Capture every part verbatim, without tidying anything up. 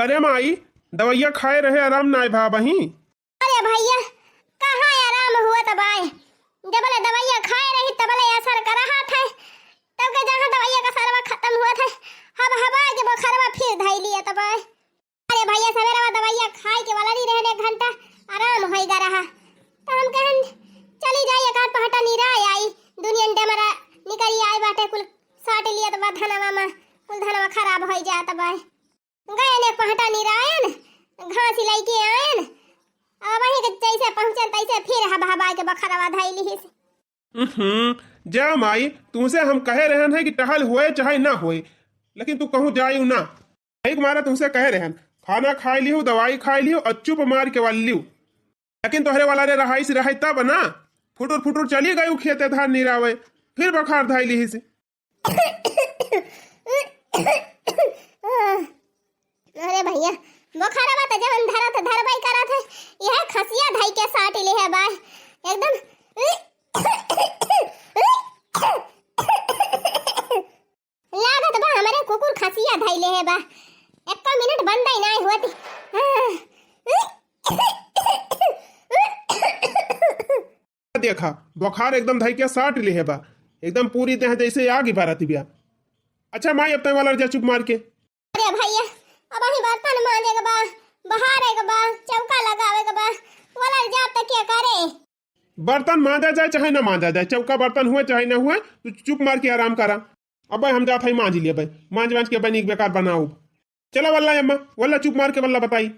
अरे माई, दवइया खाए रहे, आराम नाय भा बही। अरे भइया, कहाँ आराम हुआ तब आए? जबले दवइया खाए रही तबले असर करत है, तब के जहाँ दवइया का सरवा खतम हुआ था, हब हवा के बोखरवा फिर धइ लिया तब आए। अरे भइया, सवेरवा दवइया खाए के वाला नहीं रहने, एक घंटा आराम होइगा रहा, तो हम कहन चली जाई, एक आध पहटा निराय आई, दुनियन डेमरा निकरी आए बाटे, कुल साट लिया तब धनवा मा, कुल धनवा खराब होइ जात बा। गए ने पहटा निरायन, घास लइके आयन, अब वहीं के जैसे पहुँचन तैसे फिर हब हबा के बखरवा धइ लिहिस। हम्म, जा माई, तुमसे हम कहे रहन है कि टहल होए चाहे ना होए, लेकिन तू कहूँ जायू ना। एक मारा तुमसे कहे रहन, खाना खाए लियो, दवाई खाए लियो और चुप मार के वाल लियो। लेकिन तोहरे वाला रे रहाइस रहे तब ना, फुटुर फुटुर चली गई उ खेते धान निरावे, फिर बखार धाई लिहिस। अरे भइया, बोखरवा त जवन धरत धरबई करत है, यह खसिया धई के साट ले है बा, एकदम लागत बा हमरे कुकुर खसिया धइले है बा, एको मिनट बंद ही नाय होती। देखा, बोखार एकदम धइ के साट ले है बा, एकदम पूरी देह जैसे आग ही बारत बिया। अच्छा माई, अब तय वाला जा चुप मार के। अरे भइया, अब ही बर्तन मांजे के बा, बहारे के बा, चौका लगावे के बा, वाला जाब त क्या करे? बर्तन मांजा जाए चाहे ना मांजा जाए, चौका बर्तन हुए चाहे ना हुए, तू चुप मार के आराम करा। अबे हम जात हई मांज लिए बे, मांज मांज के बनी बेकार बनाऊ। चला वल्ला अम्मा, वल्ला चुप मार के वल्ला बताई।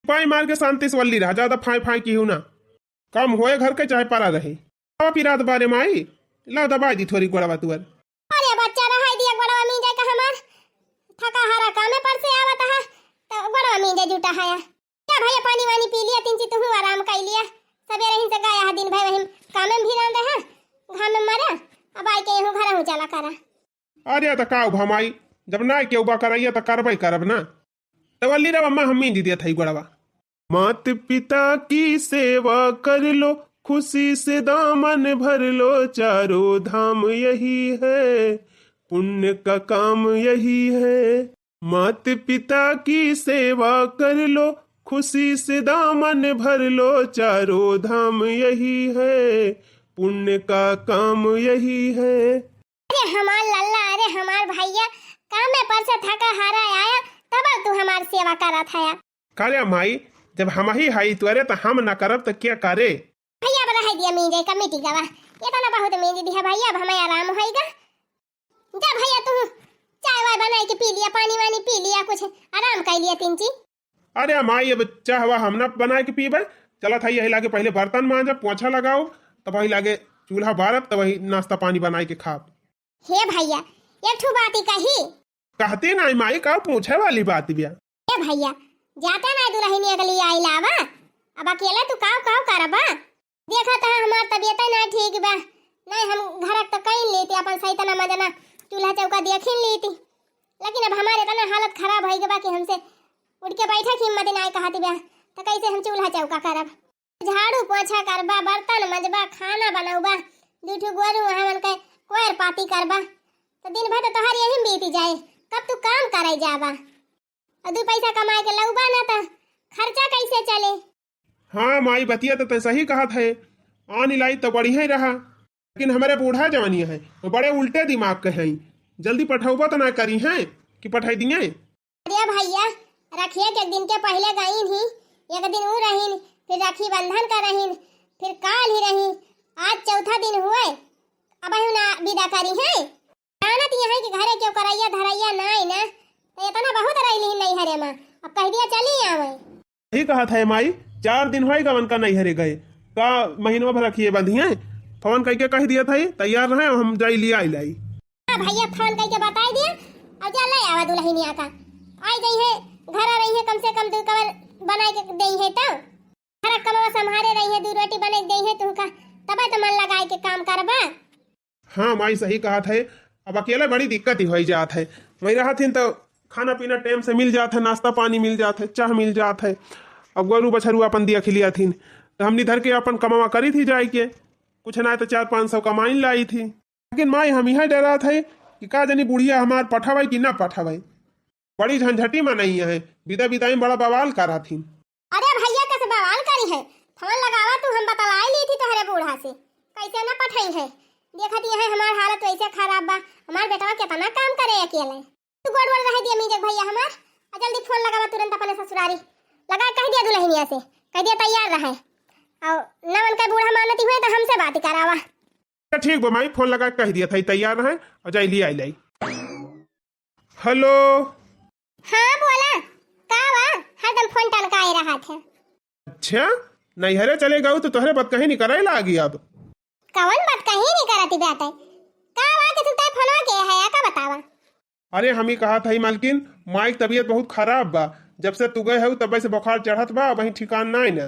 पाई मार के शांति से वल्ली रहा, ज्यादा फाई फाई की हूँ ना। काम होए घर के चाहे परा रहे। अब पिरात बारे माई, ला दबाई दी थोड़ी गोड़वा तुअर। अरे बच्चा रहाई दिया गोड़वा मींजे का हमार। थका हारा कामे पर से आवत हा, तो गोड़वा मींजे जुटा हाया। जा भइया, पानी वानी पी लिया, तिनची तुहू आराम कइ लिया। सबेरे हिन से गया हा, दिन भर वही कामे में भिरान रहा, घाम में मरा। अब आइके यहू घर हूँ चला करा। अरे त का उभा माई, जब ना केहू बा करैया त करबे करब ना। त वल्ली रब अम्मा, हम मींज दिया थई गोड़वा। मात पिता की सेवा कर लो, खुशी से दामन भर लो, चारों धाम यही है, पुण्य का काम यही है। मात पिता की सेवा कर लो, खुशी से दामन भर लो, चारों धाम यही है, पुण्य का काम यही है। अरे हमार लल्ला, अरे हमार भइया, कामे पर से थका हारा आया, तब तू हमार सेवा करत हया। करे माई, जब हम ही हई तुअरे त हम ना करब त क्या करे? भइया, अब रह दिया मींजे का मिटी गवा, ये तो ना बहुत मींज दिया भइया, अब हमें आराम होइगा। जा भइया, तू चाय वाय बनाई के पी लिया, पानी वानी पी लिया, कुछ आराम कर लिया तिनची। अरे माई, अब चाहवा हम ना बनाए के पीबे, चलत हई यही लागे पहले बर्तन मांजब, पोछा लगाओ, तब वही लागे चूल्हा बारब, तब वही नाश्ता पानी बनाए के खाब। हे भइया, एक ठू बात ही कही। कहते नाई माई, का पूछे वाली बात बिया? हे भइया, जाते नाई दुलहिनिया के लिए आई लावा, अब अकेले तू काव काव करबा? देखा त हमार तबियत ना ठीक बा, नहीं हम घर त कहीं लेती, अपन सही तना मजना चूल्हा चौका देखिन लेती, लेकिन अब हमारे इतना हालत खराब होई बा कि हमसे उठ के बैठे की हिम्मत नहीं कहती बा, त कैसे हम चूल्हा चौका करब? झाड़ू पोछा करबा, बर्तन मजबा, खाना बनौबा, दू ठो गोरू हमन के कोयर पाती करबा, त दिन भर त तोहार यही में बीती जाए। कब तू काम करे जाबा? और दू पैसा कमाए के लउबा ना त खर्चा कैसे चले? हाँ माई, बतिया त तै सही कहत है, आन इलाई त बढ़िया ही रहा, लेकिन हमरे बूढ़ा जवानी है, वो बड़े उल्टे दिमाग के हैं, जल्दी पठौबा त ना करी हैं कि पठाई दिए। अरे भइया, रखिए के दिन के पहले गईन ही, एक दिन ऊ रहीन, फिर राखी बंधन का रहीन, फिर काल ही रही, आज चौथा दिन हुए, अब ना विदा करी हैं। जानत यहाँ कि घरे केहू करैया धरैया नाई ना, तो इतना बहुत रह ली नैहरे में। अब कह दिया चली आवे। सही कहत है माई, चार दिन होई गवन का नैहरे गए। का महीनवा भर रखिए बंधिए? फोन कइके कह दिया था, तैयार रहे, हम जाई लिया आई लाई। हाँ भइया, फोन कइके बताई दिया, और जा ले आवा दुलहिनिया का। आई जाई है, घर आ रही है, कम से कम दू कवर बनाए के देई है तो। घर कमवा संभारे रही है, दू रोटी बने देई है तुहका, तबे तो मन लगाए के काम करबा। हाँ माई, सही कहत है, अब अकेले बड़ी दिक्कत ही होई जात है। वहीं रहत हिन तो खाना पीना टाइम से मिल जात है, नाश्ता पानी मिल जात है, चाह मिल जात है। अब गोरू बछरू अपन दिया खिलिया थिन, तो हमनी धर के अपन कमावा करी थी जाए के, कुछ ना तो चार पाँच सौ कमाइन लाई थी। लेकिन माई, हम यह डरात है कि का जानी बुढ़िया हमार पठावे कि ना पठावे। बड़ी झंझटी मनई है, बिदा बिदाई में बड़ा बवाल करत हिन। अरे भइया, कस बवाल करी है, फोन लगावा तू, हम बतलाए ली थी तोहरे बूढ़ा से, कैसे न पठई है। देखत ये है हमार हालत वैसे खराब बा, हमार बेटवा केतना काम करे अकेले। तू गोड़ गोड़ रह दिया मीजक भइया हमार, आ जल्दी फोन लगावा तुरंत अपने ससुरारी, लगा कह दिया दुल्हनिया से, कह दिया तैयार रहे, और न उनका बूढ़ा मानती हुए तो हमसे बात करावा। तो ठीक बा माई, फोन लगा के कह दिया था, तैयार रहे और जाई लिया आई लाई। हेलो। हाँ बोला, का बा? हरदम फोन टनकाए रहा थे। अच्छा, नैहरे चले गऊ तो तोहरे बतकही नहीं करे लागी अब। कवन बतकही नहीं करती बात है? का बा कि तू तय फोनवा के है, का बतावा? अरे हम ही कहा था ही मालकिन, माई की तबीयत बहुत खराब बा, जब से तू गए हऊ तब से बुखार चढ़त बा, वहीं ठिकान नाई ना।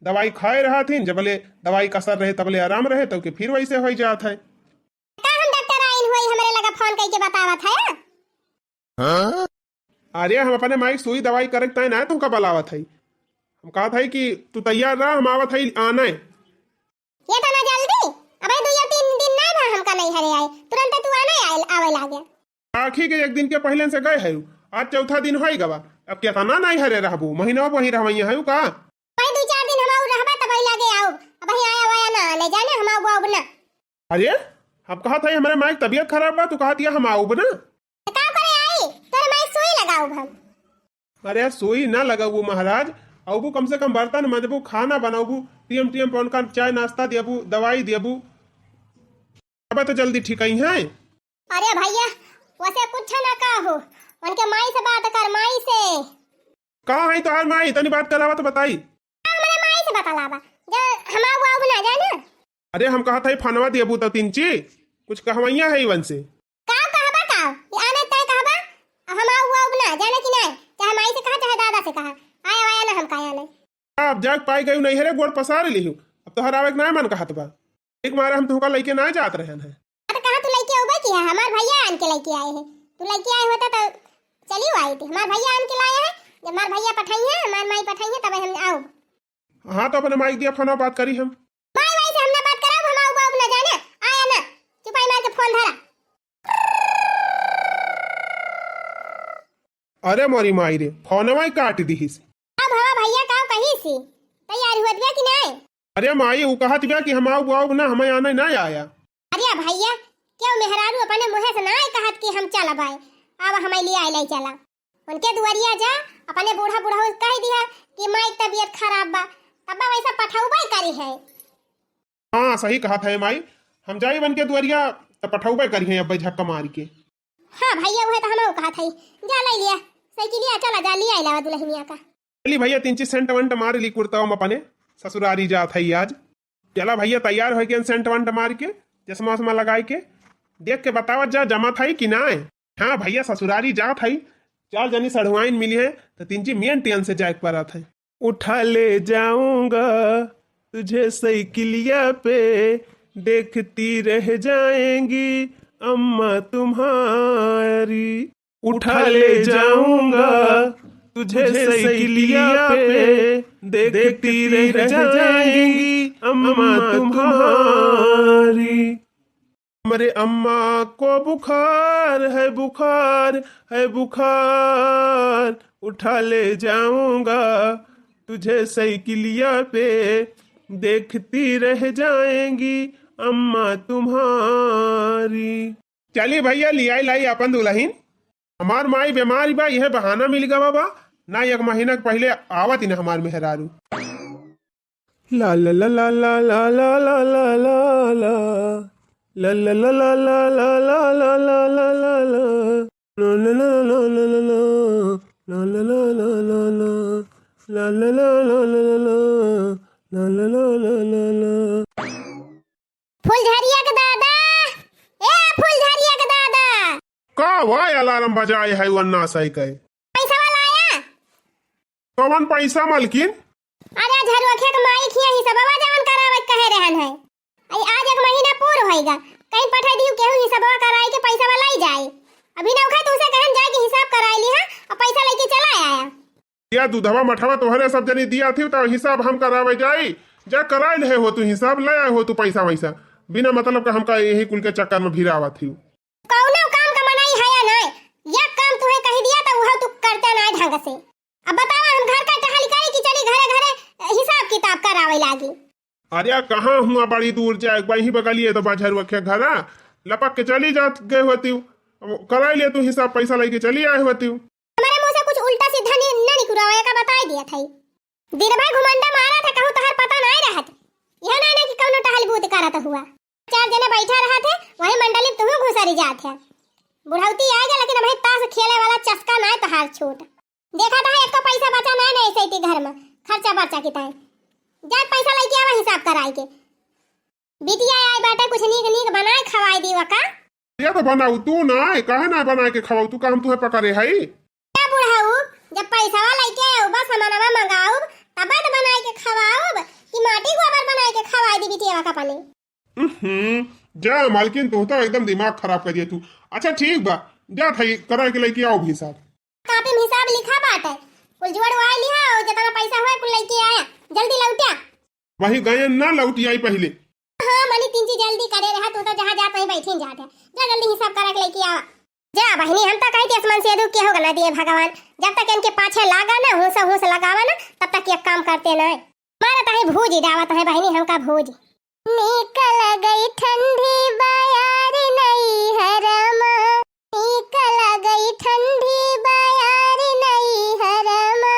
दवाई खाए रहा थी, जबले दवाई का असर रहे तबले आराम रहे, तब के फिर वैसे हो जात है। का हम डॉक्टर आइन हुई हमरे लगा फोन करके बतावत है? हाँ? अरे हम अपने माई के सुई दवाई करे के तय ना तुमका बुलावत है, हम कहत है कि तू तैयार रह, हम आवत है आने। ये तो ना जल्दी, अबे दुइयो तीन दिन नहीं भा हमका नैहरे आए, तुरंत तू आने आए, आवे लागे। आखी के एक दिन के पहले से गए है, आज चौथा दिन होई गवा, अब केतना नैहरे रहबू, महीना वहीं रहवैया है का? भाई दो चार दिन हम आऊ रहबा तब ही लागे आऊ, अब ही आया वाया ना ले जाने हम आऊ अब ना। अरे हम कहत है हमारे माई के तबीयत खराब बा, तू कहत या हम आऊ ना? तो का करे आई, तोरे माई सुई लगाऊ हम। अरे सुई ना लगबू महाराज, अबू कम से कम बर्तन मजबू, खाना बनबू, टीएम टीएम पे उनका चाय नाश्ता देबू, दवाई देबू, अब तो जल्दी ठीक आई हैं। अरे भइया, वैसे कुछ ना कहो, उनके माई से बात कर, माई से। कहाँ है तोहार माई? तनी बात करावा तो बताई। हमरे माई से बतलावा, जो हमार बुआ ना जाए ना। अरे हम कहत है फनवा देबू तो तिनची, कुछ कहवैया है इवन से। का कहबा का? ये आने तय कहबा, अब हम आऊ आऊ ना, जाने कि नहीं? चाहे माई से कहा, चाहे दादा से कहा, आया वाया ना हम कहा नहीं। अब जाग पाई गई नैहरे गोड़ पसार लिहू, अब तोहर आवे के ना मन कहत बा। एक मारे हम तुहका लइके ना जात रहन है। अब कहाँ तू लइके अउबे की है? हमार भइया आन के लइके आए हैं। तू लइके आए होता तो चलियो आई थी। हमार भइया आन के लाए हैं, जब हमार भइया पठाई है, हमार माई पठाई है, तब हम आऊ। हाँ तो अपने माई दिया फोन बात करी हम। माई, माई से हम ना बात कराब, हम आऊ बाऊ ना जाने, आया ना, चुपाई मार के फोन धरा। अरे मोरी माई रे, फोनवा ही काट दिहिस। अब हवा भइया का कही सी, तैयारी हुआ दिया कि नहीं? अरे माई, उ कहत बिया कि हम आऊ बाऊ ना, हमें आने ना आया। अरे भइया, क्यों मेहरारू अपने मुँहे से ना कहत कि हम चल आए, अब हमें लिए आए ले चला। उनके दुआरिया जा, अपने बूढ़ा बूढ़ा कह दिया कि माई की तबीयत खराब बा, तब वैसा पठौबे करी है। हाँ, सही कहत है माई, हम जाई बन के दुआरिया तो पठौबे करी है अब झक्का मार के। हाँ भइया, वह तो हम कहा था, जा ले लिया साइकिलिया, चला जा लिया लावा दुल्हनिया का। चली भइया, तीन चीज सेंट वेंट मार ली कुर्ता में अपने, ससुरारी जात है आज। चला भइया, तैयार हो गए सेंट वेंट मार के, चश्मा उश्मा लगाए के, देख के बतावत जा जमा था कि ना। हाँ भइया, ससुरारी जात है, चार जनी सढ़ुआइन मिली है, तो तीन जी मेन ट्रेन से जाए के पड़त है। उठा ले जाऊंगा तुझे साइकिलिया पे, देखती रह जाएंगी अम्मा तुम्हारी। उठा ले जाऊंगा तुझे साइकिलिया पे, देखती रह जाएंगी अम्मा तुम्हारी। हमरे अम्मा को बुखार है, बुखार है, बुखार। उठा ले जाऊंगा तुझे साइकिलिया पे, देखती रह जाएंगी अम्मा तुम्हारी। चली भइया, लियाई लाई अपन दुल्हन। हमार माई बीमारी बा, यह बहाना मिल गवा बा, ना एक महीना के पहिले आवत ही ना हमार मेहरारू। ला ला ला ला ला। ला ला ला ला। फुलझरिया के दादा, ए फुलझरिया के दादा। का वाय अलार्म बजाए है वन्ना सही कहे? पैसा वाला आया? कवन पैसा मलकिन? अरे झरुअखिया के माई खिया ही सब आवाज आवन करावे के कहे रहन है। आई आज एक महीना पूर होइगा, कहीं पठाई दियो केहू हिसाबवा कराई के पैसा वाला ही जाए। अभी नौखा तुमसे कहन जाए कि हिसाब कराई ली है और पैसा लेके चला आया। या दूधवा मठवा तोहरे सब जनी दिया थी तो हिसाब हम करावे जाई। जा कराई ले हो तू हिसाब, ले आए हो तू पैसा वैसा, बिना मतलब का हमका यही कुल के चक्कर में भिरावा थी। कौनो काम का मनाई है या नहीं? या काम तुहे कही दिया तो वह तू ढंग से। अब बतावा, हम घर का टहल करी कि चली घरे घरे हिसाब किताब करावे लागी? अरे, कहाँ हुआ बड़ी दूर जाए, वहीं बगलिए तो बा झरुआ के घरा। लपक के चली जात गए होती, अब कराई ले तू हिसाब, पैसा लेके चली आए होती। हमारे मुंह से कुछ उल्टा सीधा नहीं, ना निकुरावा, एका बताई दिया था। दिन भर घुमंडा मारा था, कहूँ तोहर पता नहीं रहत। यह नहीं ना कि कौनो टहल बूत करत हुआ। चार जने बैठा रहा थे, वही मंडली में तुहू घुसरी जात है। बुढ़ौती आएगा, लेकिन अबही ताश खेले वाला चस्का नहीं तोहार छूट। देखा था, एको पैसा बचा नहीं, नहीं सैती घर में खर्चा बर्चा की ताई। जा पैसा लेके आवा हिसाब कराई के। बिटिया आई बाटे, कुछ नीक नीक बनाए खवाई दीवा का। ये तो बनाऊ तू ना, काहे ना बनाए के खवाऊ तू, का हम तुहे पकड़े हई? क्या बुढ़ाऊ, जब पैसावा लेके आऊ, बस सामानवा मंगाऊ, तबे तो बनाए के खवाऊ, कि माटी गोबर बनाए के खवाई दी बिटिया का पानी? हम्म, जा मालकिन, तू तो एकदम दिमाग खराब कर दिया तू। अच्छा ठीक बा, जा थाई करा के लेके आओ हिसाब। कापी में हिसाब लिखा बाटे, कुल जोड़ वाई लिहा और जितना पैसा होए कुल लेके आया, जल्दी लौटा। वही गए ना लौट आई पहले। हाँ, मनी तिनची जल्दी करे रहा, तू तो जहाँ जात वहीं बैठी जात है। जा जल्दी हिसाब करा के लेके आवा। जा बहिनी, हम तो कही थी आसमान से दुख के होगा ना दिए भगवान, जब तक इनके पाछे लागा ना, हुंस हुंस लगावा ना, तब तक ये काम करते ना। मारा तही भूजी डावा तहे बहिनी, हमका भूजी। नीक लगई ठंडी बयार नैहर मा, नीक लगई ठंडी बयार नैहर मा,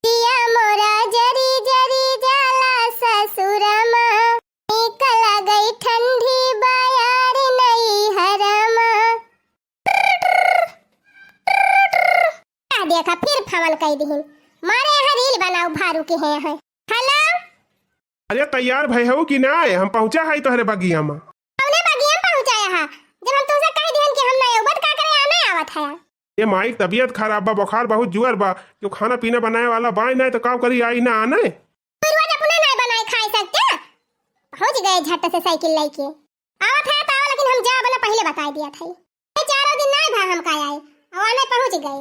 जिया मोरा जरी जरी जाला ससुर मा। नीक लगई ठंडी बयार नैहर मा। आ देखा, फिर फोन कई दिहिन। मारे यहाँ रील बनाऊ भारू के हैं, हैं। हेलो। अरे तैयार भय हो कि ना? हम पहुँचा है तोहरे बगिया मा। कौने बगिया में पहुँचाया है? जब हम तुमसे कह दिहन कि हम ना अउबत का करे आने आवत है। ये माई के तबीयत खराब बा, बुखार बहुत जुअर बा, जो खाना पीना बनाए वाला बाय ना तो का करी आई ना आने। फिर वो अपने ना बनाए खाए सकते। पहुँच गए झट से साइकिल लेके। आवत है तो आवा, लेकिन हम जाब ना, पहले बताई दिया था। ये चारों दिन ना भा हम का आए, और आने पहुँच गए।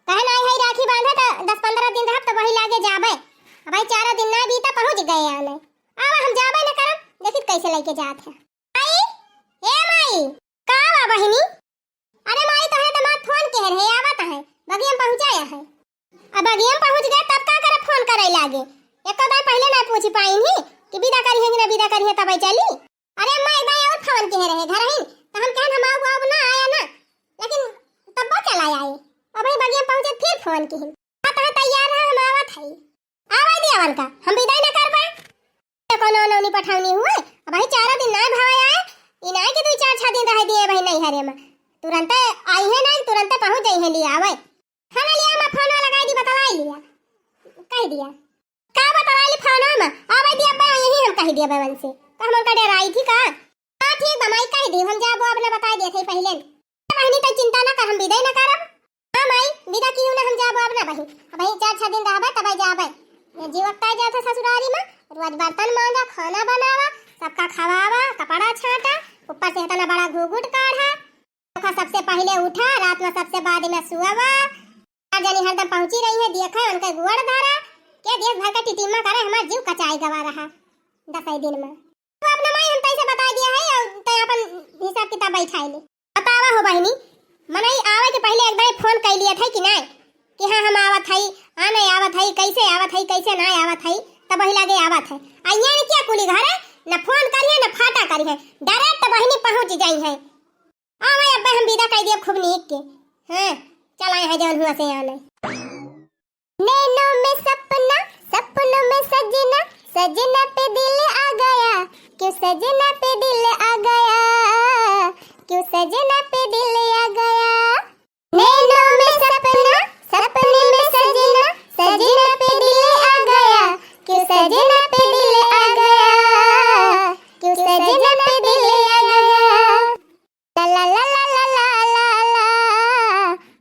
कहे ना आई है राखी बांधे तो दस पन्द्रह दिन रहब तो वही लागे जाबे। अब भाई चारों दिन ना बीता, पहुँच गए आने। आवा हम जाबे ना करब, देखित कैसे लेके जात है। आई, ए माई, का बा बहिनी? अरे माई, तोहरे दामाद फोन के रहे, आवत है, बगिया में पहुँचाया है। अब बगिया में पहुँच गए, तब का करे फोन करे लागे? एको दाई पहले ना पूछी पाई ही कि विदा करी है कि ना विदा करी है, तब चली। अरे अम्मा, एक दाई और फोन के रहे घर ही, तो हम कहन हम आऊ, अब ना आया ना, लेकिन तब चला आए। अब ही बगिया में पहुँचे, फिर फोन की। हाँ, तो तैयार रहा, हम आवत है। आवा दिया वन का, हम विदाई ना कर पाए। तो कोनो नौनी पठावनी हुए, अब भाई चारों दिन ना भावे आए, ई ना कि दो चार छह दिन रह दिए भाई नैहरे में। तुरंते आई है ना, तुरंते पहुँच जाई है, ले आवे। खाना ले आवा, फोन वाला कह दी, बतलाई लिया, कह दिया। का बतलाई ली फोन में? आवे दिया बे, यही हम कह दिया बे वन से। तो हम उनका डराई थी का? हाँ ठीक बा माई, कह दी, हम जाबो अब ना, बताई दिया थे पहले। बहिनी तो चिंता ना कर, हम विदाई ना करब। हाँ माई, विदा की ना, हम जाबो अब ना बहिन। अब भाई चार छह दिन रहबे तब जाबे। ये जीव अकताई जात है ससुरारी में, रोज बर्तन मांजा, खाना बनावा, सबका खवावा, कपड़ा छांटा, ऊपर से इतना बड़ा घूघूट काढ़ा। देखा, सबसे पहले उठा, रात में सबसे बाद में सुआवा। चार जनी हरदम पहुंची रही है, देखा उनके गुआड़ धारा। के देश भर का टिटिम्मा करे, हमार जीव कचाई गवा रहा दसई दिन में। तो अपना माई हम तैसे बता दिया है और तै अपन हिसाब किताब बैठाई ले। बतावा हो बहिनी, मनई आवे के पहले एक बार फोन कर लिया था कि नहीं कि हाँ हम आवत हई, आ नहीं आवत हई, कैसे आवत हई, कैसे ना आवत हई, तब वही लागे आवत है। आ ये ने क्या कुली घर है, न फोन करी है न फाटा करी है, डायरेक्ट बहिनी पहुंच जाई है। आ मैं अब्बे हम विदा कर दिया खूब नीक के। हाँ, चल आए हैं जौन हुआ से आने। नैनों में सपना, सपनों में सजना, सजना पे दिल आ गया, क्यों सजना पे दिल आ गया, क्यों सजना पे दिल आ गया। नैनों में सपना, सपने में सजना, सजना पे दिल आ गया, क्यों सजना पे दिल आ गया, क्यों सजना पे दिल आ गया। ला ला ला ला ला ला ला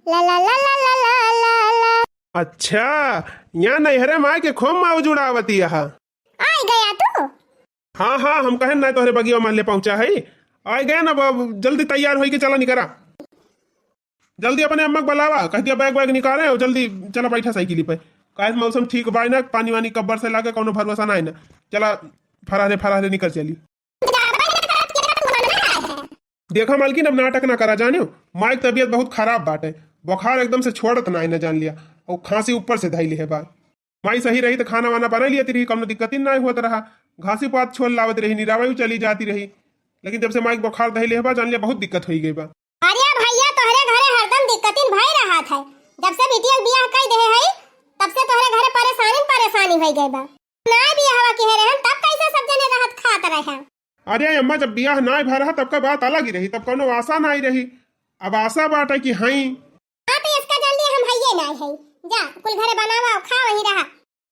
ला ला ला ला ला ला ला ला ला। अच्छा, यहाँ नैहरे माँ के खूब माउज उड़ावती यहाँ। आइ गया तू? हाँ हाँ, हम कहन ना तोहरे बगिया माँ ले पहुँचा है। आइ गया ना बाबू, जल्दी तैयार होई के चला निकरा। जल्दी अपने अम्मा के बुलावा, कह दिया बैग वैग निकाले और जल्दी चला बैठा साइकिल पे। काहे मौसम ठीक बा ना, पानी वानी कब्बर से लागे, कौनो भरोसा ना है ना। चला फरारे फरारे निकल चली। देखा मालकिन, अब नाटक ना करा जानियो, माई के तबीयत बहुत खराब बाटे, बुखार एकदम से छोड़त ना है ना, जान लिया। अउ खाँसी ऊपर से धइले है बा। माई सही रही त खाना वाना बनाइ लियत रही, कउनो दिक्कतिन नाहीं होत रहा। घासी पात छोल लावत रही, निरावइ चली जाती रही। लेकिन जब से माई के बुखार धइले है बा, जान लिया बहुत दिक्कत होइ गइ बा। अरे भइया, तोहरे घरे हरदम दिक्कतिन भइ रहत है। जब से बिटिया के बियाह कइ देहे है, तब से तोहरे घरे परेसानिन परेसानी होइ गइ बा। नाहीं बियाहवा किहे रहन, तब कइसे सब जने रहत खात रहे? अरे अम्मा, जब बियाह नाहीं भा रहा, तब का बात अलग ही रही, तब कउनो आसा नाहीं रही। अब आसा बाटे कि हई। हाँ, तो इसका जल्दी हम हइये नाहीं है। जा, कुल घरे बनावा अउ खा, वहीं रहा।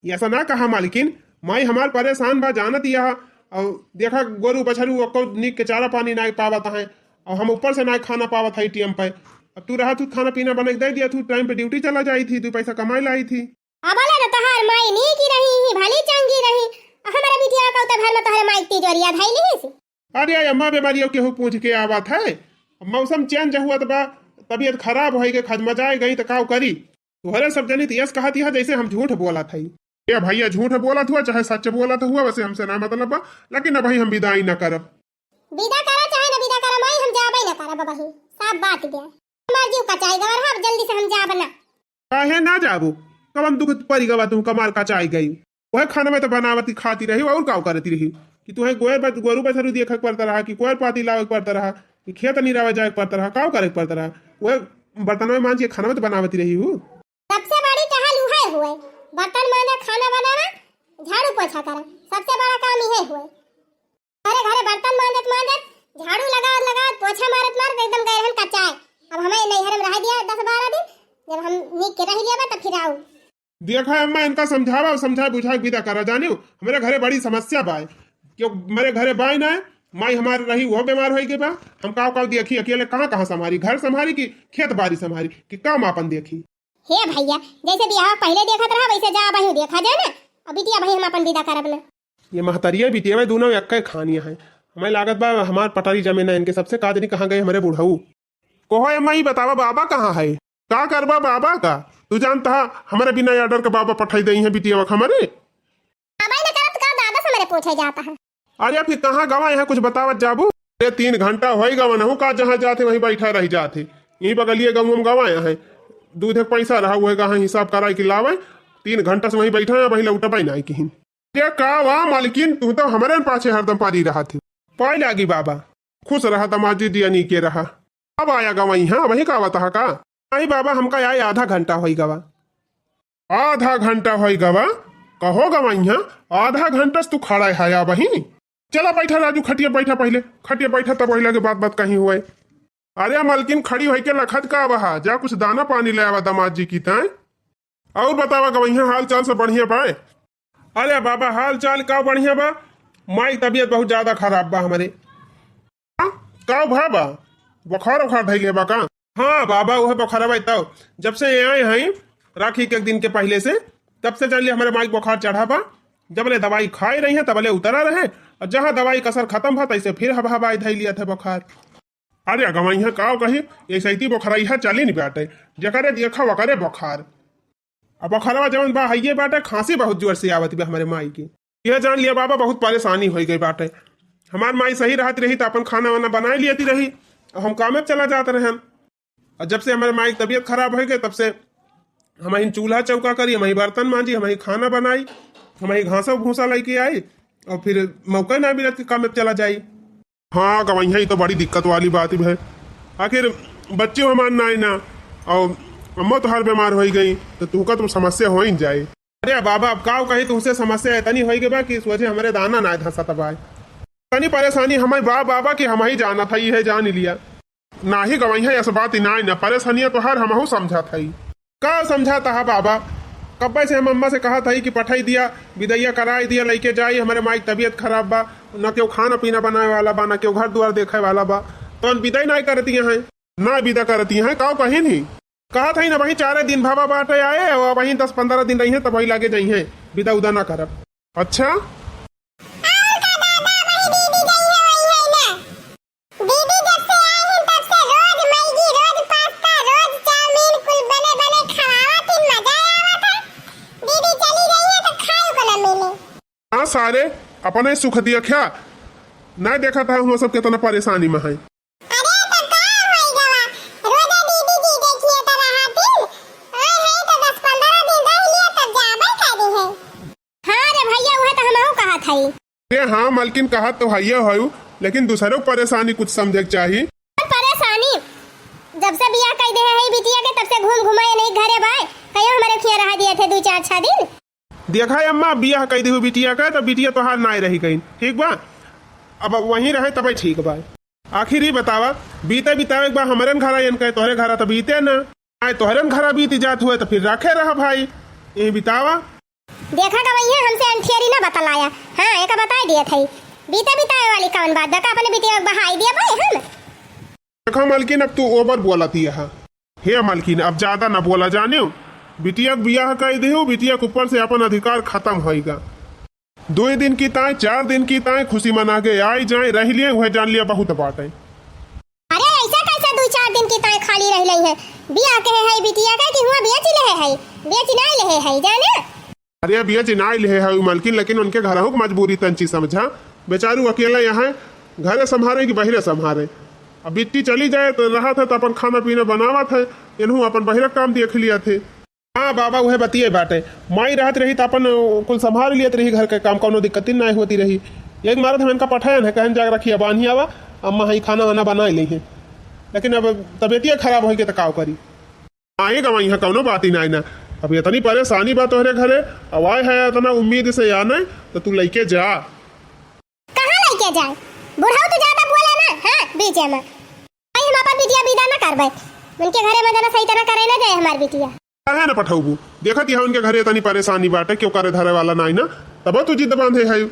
ये अइसा ना कहा मालकिन, माई हमार परेसान बा, जानत ही है। अउ देखा, गोरू बछरू ओको नीक के चारा पानी नाहीं पावत हैं, अउ हम ऊपर से नाहीं खाना पावत है टेम पे। अब तू रहा, तू खाना पीना बनाइ के दइ दिया, तू टाइम पे ड्यूटी चला जाई थी, दू पैसा कमाइ लाई थी। अब बोला ना, तोहार माई नीक ही रही, ही भली चंगी रही, अउ हमरे बिटिया का उतर भर में तोहरे माई के तिजोरिया धइली ही सी। अरे अम्मा, बेमारियो केहू पूछ के आवत है? अब मौसम चेंज हुआ त बा, तबियत खराब होइ गई, खजमजाए गई त काउ करी? तोहरे सब जनी त यस कहत ही जइसे हम झूठ बोलत हई। ए भइया, झूठ बोलत हुआ चाहे सच बोलत हुआ, वइसे हमसे ना मतलब बा, लेकिन अबहीं हम बिदाई ना करब। बिदा करा चाहे ना बिदा करा माई, हम जाबइ ना करब अबहीं, साफ बात गया। हमार जीव कचाई गवा रहा, अब जल्दी से हम जाब ना। काहे ना जाबू? कवन दुख परि गवा तू, कमार कचाई गई? वह खाना में तो बनावती खाती रही, अउर काउ करती रही कि तुहें गोयर बच-, गोरू बछरू देखे के पड़ता रहा, कि कोयर पाती लावे के पड़ता रहा, कि खेत निरावे जाए के पड़ता रहा, काउ करे के पड़ता रहा? वह बर्तन में मांज के खाना में तो बनावती रही हूँ। सबसे बड़ी टहल उहे हुए, बर्तन मांजा, खाना बनावा, झाड़ू पोछा करा, सबसे बड़ा काम इहे हुए। घरे घरे बर्तन मांजत मांजत, झाड़ू लगावत लगावत, पोछा मारत मारत एकदम गए रहन कचाए। अब हमें नैहर में रह दिया दस बारह दिन, जब हम नीक के रह लिया बा, तब फिर आऊ। देखा अम्मा, इनका समझावा अउर समझाए बुझाए के विदा करा, जानियो, हमरे घरे बड़ी समस्या बाय। क्यों, हमरे घरे बाय ना, माई हमार रही, वो बीमार होइ गई बा। हम काव काव देखी, अकेले कहाँ कहाँ संभारी, घर संभारी कि खेत बारी संभारी कि काम आपन देखी। हे भइया, जइसे बियाह पहिले देखत रहा, वइसे जा, अबहीं देखा जाए ना। अब बिटिया अबहीं हम आपन विदा करब ना। ये महतरिया बिटिया में दूनों एक्के खानिया है। हमें लागत बा हमार पटारी जमे ना इनके, सबसे का जनी कहाँ गए हमरे बुढ़ऊ। कहो ए माई, बतावा बाबा कहाँ है? का करबा बाबा का? तू जानत हा, हमरे बिना order के बाबा पठाई देइहैं बिटिया का हमरे। बाबा ही ना करत का, दादा से हमरे पूछे जात है। अरे फिर कहाँ गवा यहाँ कुछ बतावत जाबू? अरे तीन घंटा होइ गवा नहू का, जहाँ जात है वहीं बैठा रह जात है। यहीं बगलिए गाँव में गवा यहाँ है, दूध के पैसा रहा, वह कहाँ हिसाब कराए के लावे। तीन घंटा से वहीं बैठा है, वहीं लौटबे नाहीं किहिन। अरे का वा मालकिन, तू तो हमरे पाछे हरदम परी रहत है। पाए लागी बाबा। खुश रहा दामाद जी, दिया नीके रहा। अब आया गवा इहाँ, वहीं का आवत हा का? नाहीं बाबा, हमका आए आधा घंटा होइ गवा। आधा घंटा होइ गवा? कहो गवा इहाँ, आधा घंटा से तू खड़ा है या वहीं? चला बैठा राजू, खटिया बैठा पहिले, खटिया बैठा, तब वही लगे बात बात कहीं हुए। अरे मालकिन, खड़ी होइके लखत का बहा, जा कुछ दाना पानी ले आवा दामाद जी की ताई। अउर बतावा गवैया, हाल चाल सब बढ़िया बाय? अरे बाबा, हाल चाल का बढ़िया बा, माई तबियत बहुत ज्यादा खराब बा हमरे। हाँ, का भा बा? बुखार उखार धइले बा का? हाँ बाबा, उहे बुखार बा। तब जब से ये आए हैं राखी के एक दिन के पहिले से, तब से जान लिया हमरे माई के बुखार चढ़ा बा। जब ले दवाई खाए रही है तब ले उतरा रहे, और जहाँ दवाई का असर खत्म भा तैसे फिर हवा हवाई धइ लिया था बुखार। अरे गवैया का कही, ये सैती बुखार है चली नहीं बाटे, जकरे देखा वकरे बुखार। अब बुखारवा जवन बा हइये बाटे, खांसी बहुत जोर से आवत बा हमरे माई की। यह जान लिया बाबा, बहुत परेशानी होइ गई बाटे। हमार माई सही रहत रही त अपन खाना वाना बनाए लियती रही, और हम कामे पे चला जात रहन। और जब से हमरे माई की तबीयत खराब होइ गई, तब से हमहीं चूल्हा चौका करी, हमहीं बर्तन मांजी, हमहीं खाना बनाई, हमहीं घासा भूसा लेके आई, और फिर मौका ना मिलत कि कामे पे चला जाई। हाँ गवैया, ये तो बड़ी दिक्कत वाली बात ही है। आखिर बच्चे हमार नाई ना, और अम्मा तोहार बीमार होइ गई, तो तुमका तो समस्या होइ ही जाए। अरे बाबा, अब काव कही तुमसे, समस्या इतनी होइ गई बा कि सोचे हमरे दाना नाई धंसत बा। इतनी परेशानी हमें बा बाबा कि हमहीं जानत है, ये जान लिया। नाही गवैया, ऐसा बात ही नाई ना, परेशानियां तोहार हमहू समझत है। का समझाता है बाबा? कब्बे से हम अम्मा से कहत हई कि पठाई दिया, बिदैया कराई दिया, लइके जाई, हमरे माई के तबीयत खराब बा, न केहू खाना पीना बनाए वाला बा, न केहू घर दुआर देखे वाला बा, तो हम बिदाई नाई करती हैं, ना बिदा करती हैं, काव कहीं नहीं। कहत हई ना वही चारे दिन भावा बाटे आए, और वही दस पन्द्रह दिन रही हैं, तब वही लागे जाई हैं, बिदा उदा ना करब। अच्छा। और का दादा, वही दीदी गई है, वही है ना। दीदी जब से आई है तब से रोज मैगी, रोज पास्ता, रोज चाउमीन, कुल बने बने खवावत ही मजा आवत है। दीदी चली गई है तो खाए को ना मिले। हाँ सारे, अपने सुख दिया क्या? ना देखा था हम सब कितना परेशानी में है। अरे तो का होई गवा, रोज दीदी जी देखिए तो रहा दिन, आए है तो दस पन्द्रह है। अरे हाँ मलकिन, कहा तो हइये हयू, लेकिन दूसरो परेशानी कुछ समझे के चाही। परेशानी? जब से बियाह कइ देहे है बिटिया के, तब से घूम घुमाए नहीं घरे बाय। कहियो हमरे खिया रहा दिए थे दू चार छह दिन। देखा अम्मा, बियाह कइ देहू बिटिया का, तो बिटिया तोहार नाय रही गई, ठीक बा? अब वहीं रहे तबे ठीक बा। आखिर ई बतावा, बीते बितावे के बा हमरन घरा, इनके तोहरे घरा तो बीते ना। आए तोहरन घरा बीत जात हुए तो फिर राखे रहा भाई, यही बितावा। देखा गवैया, हमसे अंठियरी ना बतलाया। हाँ, एका बताए दिए थे, बीते बितावे वाली कौन बात बा, का अपने बिटिया के बहाई दिया भाई हम। देखा मलकिन, अब तू ओवर बोलत ही है। हे मलकिन, अब ज्यादा ना बोला जानियो, बिटिया के बियाह कइ देहू, बिटिया के ऊपर से अपन अधिकार खत्म होइगा। दुई दिन की ताय, चार दिन की ताय खुशी मना के आई जाए, रह लिए, वह जान लिया बहुत बात है। अरे ऐसा कैसा दुई चार दिन की ताय खाली रह लई है? बियाह के है बिटिया का कि हुआ बेच ले है, बेच नाय ले है, जाने? अरे बियाह चिनाई ले है मलकिन, लेकिन उनके घरहू के मजबूरी तंची समझा। बेचारू अकेला यहाँ है, घरे संभारे कि बहिरे संभारे। अब बिट्टी चली जाए तो रहत है तो अपन खाना पीना बनावत है, इनहू अपन बहिरे काम देख लिया थे। हाँ बाबा, उहे बतिये बाटे। माई रहत रही त अपन, अ, कुल संभाल लियत रही घर के काम, कौनो दिक्कत ही नाय होती रही। यही मारत हम इनका पठायन है, कहन जाके रखिया बान्ही आवा, अम्मा हई खाना वाना बनाए ली है। लेकिन अब तबियतिया खराब होई के त काव करी। आए गवा यहाँ कौनो बात ही नाय ना। अब इतनी परेशानी बा तोहरे घरे, अब आए है इतना उम्मीद से आने, तो तू लइके जा। कहाँ लइके जाए? बुढ़ऊ तू ज्यादा बोला ना, हाँ, बीचे में। भाई हम अपन बिटिया विदा ना करबे। उनके घरे में जना सही तरह करे ना जाए हमार बिटिया। काहे ना पठौबू? देखत यहाँ उनके घरे इतनी परेशानी बाटे, क्यों करे धरे वाला नाई ना, तब तू जिद बांधे है।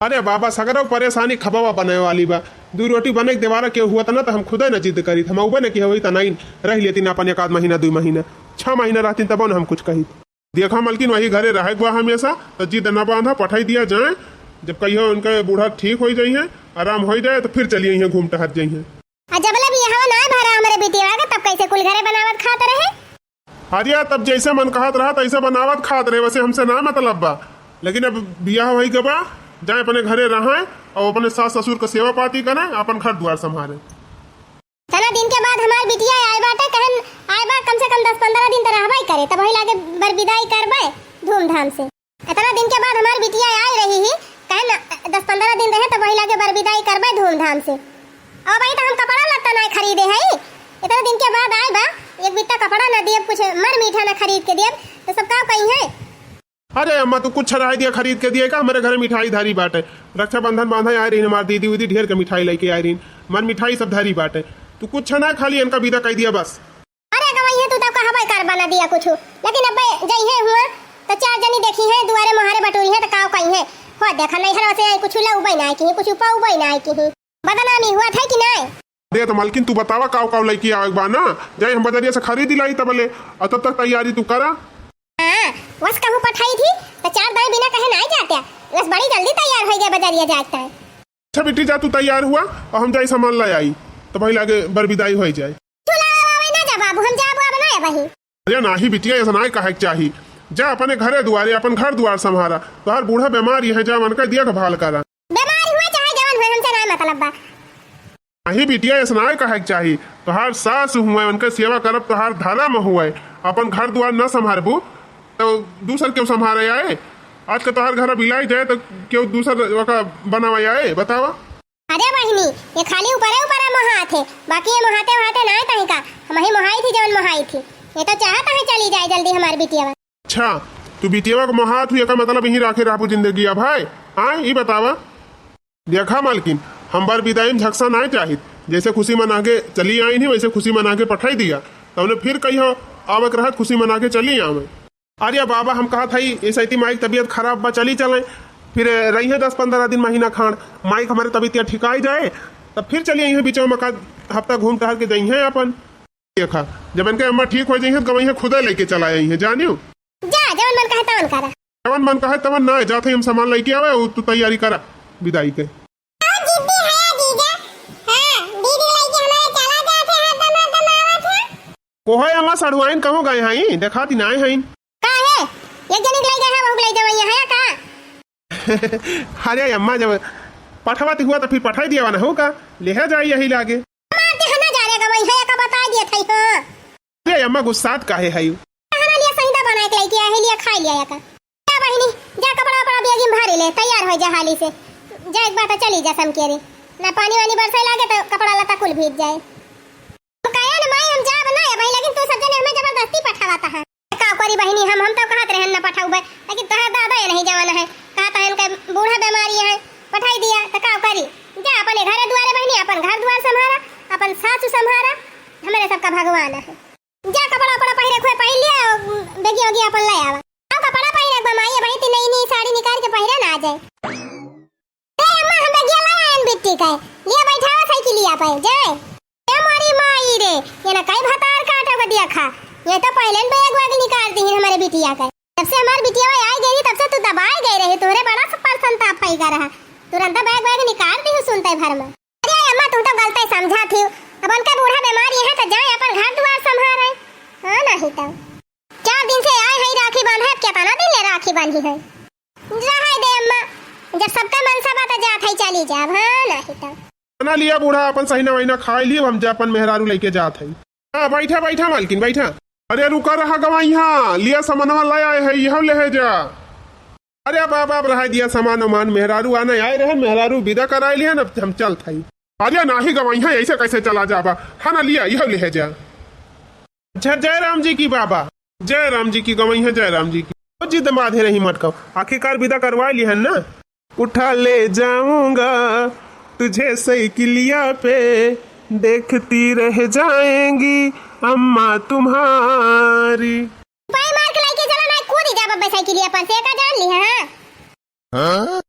अरे बाबा, सगरो परेशानी खबवा बने वाली बा। दू रोटी बने के देवारा क्यों हुआ त ना, त हम खुदे ना जिद करी, हम उबे न की होई त नाई रह लेती ना अपन एक आध महीना, दू महीना, छह महीना रहती तब न हम कुछ कही। देखा मलकिन, वही घरे रहे के बा हमेशा, तो जिद न बांधा, पठाई दिया जाए। जब कहियो उनका बूढ़ा ठीक होई जाइए, आराम होई जाए, तो फिर चलिए यहाँ घूम टहर जाइए। आ जबले बियाहवा ना भरा हमरे बिटिया के, तब कैसे कुल घरे बनावत खात रहे? अरे तब जैसे मन कहत रहा तैसे बनावत खात रहे, वैसे हमसे ना मतलब बा। लेकिन अब बियाह होई के बा, जाए अपने घरे रहे और अपने सास ससुर का सेवा पाती करे, अपन घर द्वार संभाले। इतना दिन के बाद हमार बिटिया आए बाटे, कहन आए बा, कम से कम दस पन्द्रह दिन तो रहबे करे, तब वही लागे बर विदाई करबे धूमधाम से। इतना दिन के बाद हमार बिटिया आए रही ही, कहन दस पन्द्रह दिन रहे, तब वही लागे बर विदाई करबे धूमधाम से। अब भाई तो हम कपड़ा लत्ता ना खरीदे है, इतना दिन के बाद आए बा, एक बित्ता कपड़ा ना दिए, कुछ मर मीठा ना खरीद के दिए, तो सब का कही है? अरे अम्मा, तू कुछ रह दिया, खरीद के दिए का? हमारे घरे मिठाई धरी बाटे, रक्षाबंधन बांधे आए रही हमार दीदी उदी, ढेर के मिठाई लेके आए रही, मन मिठाई सब धरी बाटे। तू कुछ ना, खाली इनका विदा कह दिया बस। अरे गवई है, तू तो कहबे कर बना दिया कुछ, लेकिन अब जइहे हुआ तो चार जनी देखी है, दुआरे मोहारे बटोरी है तो काव कही है, हो देखा नहीं हर से कुछ लउबे ना की, कुछ पाउबे ना की, बदनामी हुआ था कि नहीं? अरे तो मलकिन, तू बतावा काव काव लेके आवे के बा ना, जाए हम बजरिया से खरीद लाई तबले, और तब तक तैयारी तू करा। हाँ, वस कहूँ पठाई थी, तो चार दाई बिना कहे नाई जाते। वस बड़ी जल्दी तैयार होई गए बजरिया जात है। अच्छा बेटी, जा तू तैयार हुआ और हम जाई सामान ले आई, तो भाई लागे बर विदाई होई जाए। तू लावे वावे ना जा बाबू, हम जाबो अब ना अबही। अरे नाही बिटिया, ऐसा नाई कहे के चाही। जा अपने घरे दुआरे, अपन घर दुआर संभारा। तोहार बूढ़ा बीमारी है, जा उनका देखभाल करा। बीमारी हुए चाहे जवन हुए, हमसे ना मतलब बा। नाही बिटिया, ऐसा नाय कहे के चाही। तोहार सास हुए, उनके सेवा करब तोहार धर्म हुए। अपन घर दुआर न संभारबू, तो दूसर क्यों संभारे आए? आज के तोहार घर बिलाई जाए, तो क्यों दूसर ओका बनावे आए, बतावा? अरे बहिनी, ये खाली ऊपरे ऊपरे मोहात है, बाकी ये मोहाते मोहाते नाय तहीं का, हम ही मोहाई थी, जवन मोहाई थी। ये तो चाहत है चली जाए जल्दी हमार बिटिया। अच्छा, तू बिटियवा के मोहात हुई, एकर मतलब यहीं राखे रहबू जिंदगी अब, है? हाँ, ई बतावा। देखा मालकिन, हम बर विदाई में झकसा नाय चाहित। जैसे खुशी मना के चली आइन ही, वैसे खुशी मना के पठाई दिया। तवने फिर कहियो आवे के रहत, खुशी मना के चली आवे। अरे बाबा, हम कहत हई, इस ऐती माई के तबीयत खराब बा, चली चलें। फिर रही है दस पन्द्रह दिन, महीना खान, माई के हमारे तबीयत ठिकाई जाए, तब फिर चली आई है बीचवा में का हफ्ता घूम टहर के जाई है अपन। देखा, जब इनके अम्मा ठीक हो जाई है, तो गवई है खुदे लेके चला आई है, जानियो। जा, जवन मन कहे तवन करा। जवन मन कहे तवन ना, जात है हम सामान लेके आवे, उ तू तैयारी करा विदाई के। बहुत जिद्दी है जीजा। हाँ, दीदी लेके हमारे चला जात है, हरदम, हरदम आवत है। कोहे अम्मा सड़ुआइन कहूँ गए हई, देखाती नाय हई। का है? एक जनी के ले गए हैं, वहू के ले जावे यहाँ है का? अरे अम्मा, जब पठवाती हुआ तो फिर पठाई दिया ना हो का? लेहे जाई यही लागे। मारते है ना जा रे गवई है, का बताई दिए थे, हाँ। अरे अम्मा, गुस्सात काहे है? खाना लिया सही दा बनाए के लेके आए, लिया खाई लिया का। क्या बहिनी, जा कपड़ा वपड़ा बैग में भरी ले, तैयार होइ जा हाली से। जाए के बात चली जा समकेरी, ना पानी वानी बरसे लागे तो कपड़ा लत्ता कुल भीज जाए। हम कहे न माई हम जाब ना अबही, लेकिन तू सब जने हमें जबरदस्ती पठावत है। का करी बहिनी, हम हम तो कहत रहन न पठाउबे, लेकिन तोहार दादा ये नहीं जवान है, कहत है इनके बूढ़ा बीमारी है, पठाई दिया तो का करी। जा अपने घरे दुआरे बहिनी, अपन घर दुआर संभारा, अपन सासू संभारा, हमरे सबका भगवान है। जा कपड़ा उपड़ा पहिरे खोए पहिर लिया, बेगी ओगी अपन ले आवा। आओ कपड़ा पहिरे बा माई, अबही ती नई नई साड़ी निकाल के पहिरे ना आ जाए। ए अम्मा, हम बेगिया ले आयन बिट्टी का, लिया बैठावा साइकिलिया पे, जाए। ए मोरी माई रे, ये ना कई भतार काटा को दिया खा, ये तो पहले न बैग वैग निकाल दी हमरे बिटिया का। जब से हमार बिटिया आई गई, तब से तू दबाए गए रहे, तोहरे बड़ा सा परसंताप है का रहा, तुरंत बैग वैग निकाल दी सुनते भर में। अरे अम्मा, तू तो गलते समझा थी। अब उनका बूढ़ा बीमारी है तो जाए अपन घर दुआर संभारे। हाँ, नहीं तो चार दिन से आए हैं राखी बांधे, अब कितना दिन ले राखी बांधी है? रहे दे अम्मा, जब सबका मनसा बा तो जात है, चली जाब। हाँ, नहीं तो। ना लिया बूढ़ा, अपन सहीना वहीना खाए लिए, हम जा अपन मेहरारू लेके जात है। हाँ, बैठा बैठा मालकिन, बैठा। अरे रुका रहा गवाई, हाँ लिया सामानवा ले आए है, यह ले है जा। अरे बाबा, अब रहा दिया सामान उमान, मेहरारू आने आए रहे, मेहरारू विदा कराए लिया, अब हम चलत हई। अरे नाही गवइहाँ, ऐसे कैसे चला जाबा? हाँ ना लिया, यह ले जा। अच्छा, जय राम जी की बाबा। जय राम जी की गवइहाँ, जय राम जी की। ओ जिद बांधे रही मटकव, आखिरकार विदा करवा लिहन ना। उठा ले जाऊंगा तुझे साइकिलिया पे, देखती रह जाएंगी अम्मा तुम्हारी। पाई मार के लेके चला ना, कूदी जाबा साइकिलिया पर से, का जान ली, हाँ? हाँ?